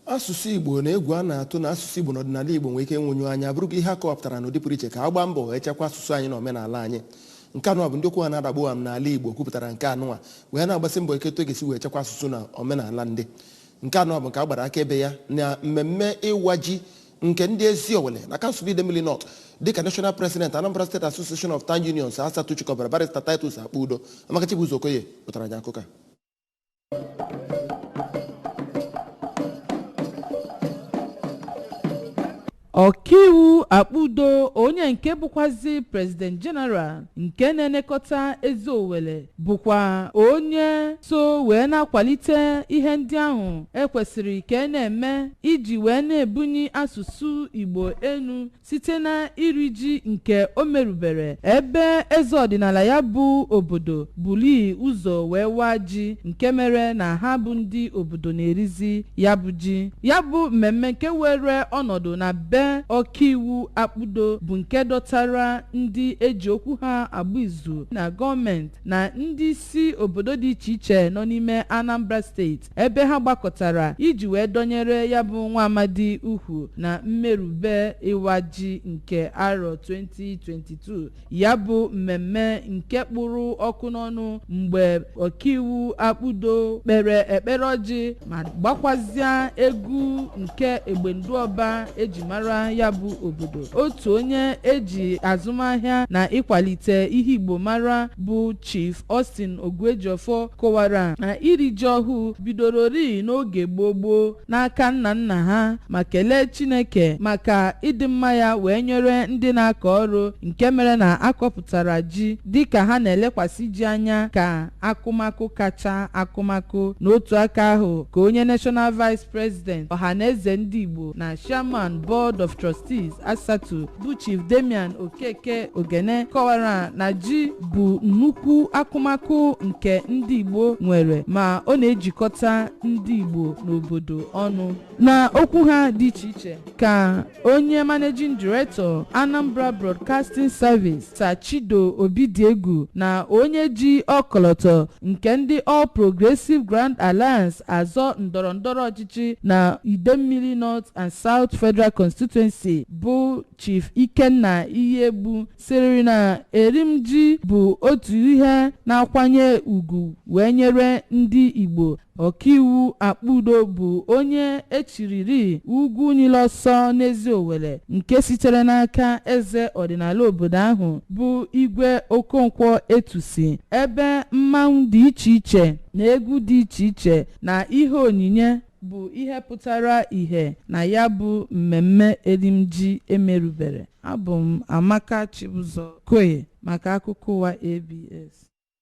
Asụsụ Igbo na egwu a na-atụ na asụsụ Igbo na ọdịnala Igbo nwere ike ịnwụnyu anya bụrụ ihe a kọwapụtara n'ụdị pụrụ iche ka a gbaa mbọ echekwa asụsụ anyị na omenala anyị. Nke anụwa bụ ndị okwu ha na-adagbu am n'ala Igbo kwupụtara nke anụwa wee na-agbasi mbọ ike etu e ga-esi wee chekwa asụsụ na omenala ndị. Nke anụwa bụ nke a gbara akaebe ya na mmemme ịwa ji nke ndị Eziowelle na kansụl Idemili North, dịka National President, Anambra State Association of Town Unions, ASATU, chịkọbara Barrister Titus Akpudo. Amaka Chibuzo Okoye pụtara anyị akụkọ a. Ọkaiwu Akpudo, onye nke bụkwazi President General nke na-elekọta Eziowelle, bụkwa onye so wee na-akwalite ihe ndị ahụ ekwesịrị ka e na-eme iji wee na-ebunye asụsụ Igbo enu site na iri ji nke o merubere ebe eze ọdịnala ya bụ obodo buli ụzọ wee waa ji, nke mere na ha bụ ndị obodo na-erizi ya bụ ji. Ya bụ mmemme nke were ọnọdụ na be ọkaiwu Akpudo bụ nke dọtara ndị eji okwu ha agba izu na gọọmenti na ndị isi obodo dị iche iche nọ n'ime Anambra Steeti, ebe ha gbakọtara iji wee dọnyere ya bụ nwa amadi ukwu na mmerube ịwa ji nke arọ 2022. Ya bụ mmemme nke kpụrụ ọkụ n'ọnụ mgbe ọkaiwu Akpudo kpere ekpere ọjị ma gbakwazịa egwu nke egbenduọba eji mara ya bụ obodo. Otu onye eji azụmahịa na ịkwalite ihe Igbo mara bụ Chief Austin Oguejiofor kọwara na iri ji ọhụụ bidorori n'oge gboo gboo n'aka nna nna ha, ma kelee Chineke maka ịdị mma ya wee nyere ndị na-akọ ọrụ, nke mere na akọpụtara ji dịka ha na-elekwasị ji anya ka akụmakụ kacha akụmakụ. N'otu aka ahụ ka onye National Vice President Ọhaneze Ndị Igbo na Chairman Board of Trustees ASATU bụ Chief Damian Okeke Ogene kọwara na ji bụ nnukwu akụmakụ nke ndị Igbo nwere, ma ọ na-ejikọta ndị Igbo n'obodo ọnụ. Na okwu ha dị iche iche ka onye Managing Director, Anambra Broadcasting Service, Sachido Obidiegwu, na onye ji ọkọlọtọ nke ndị All Progressive Grand Alliance azọ ndọrọndọrọ ọchịchị na Idemmili North and South Federal Constituency bụ Chief Ikenna Iyiegbu sịrị na erimji bụ otu ihe na-akwanye ugwu wee nyere ndị Igbo. Ọkaiwu Akpudo bụ onye echiriri ugwu niile ọsọ n'Eziowelle nke sitere n'aka eze ọdịnala obodo ahụ bụ Igwe Okonkwo Etusi, ebe mmanwụ dị iche iche na egwu dị iche iche na ihe onyinye bụ ihe pụtara ìhè na ya bụ mmemme erimji emerubere. Abụ m Amaka Chibuzo Okoye maka akụkọ ụwa ABS.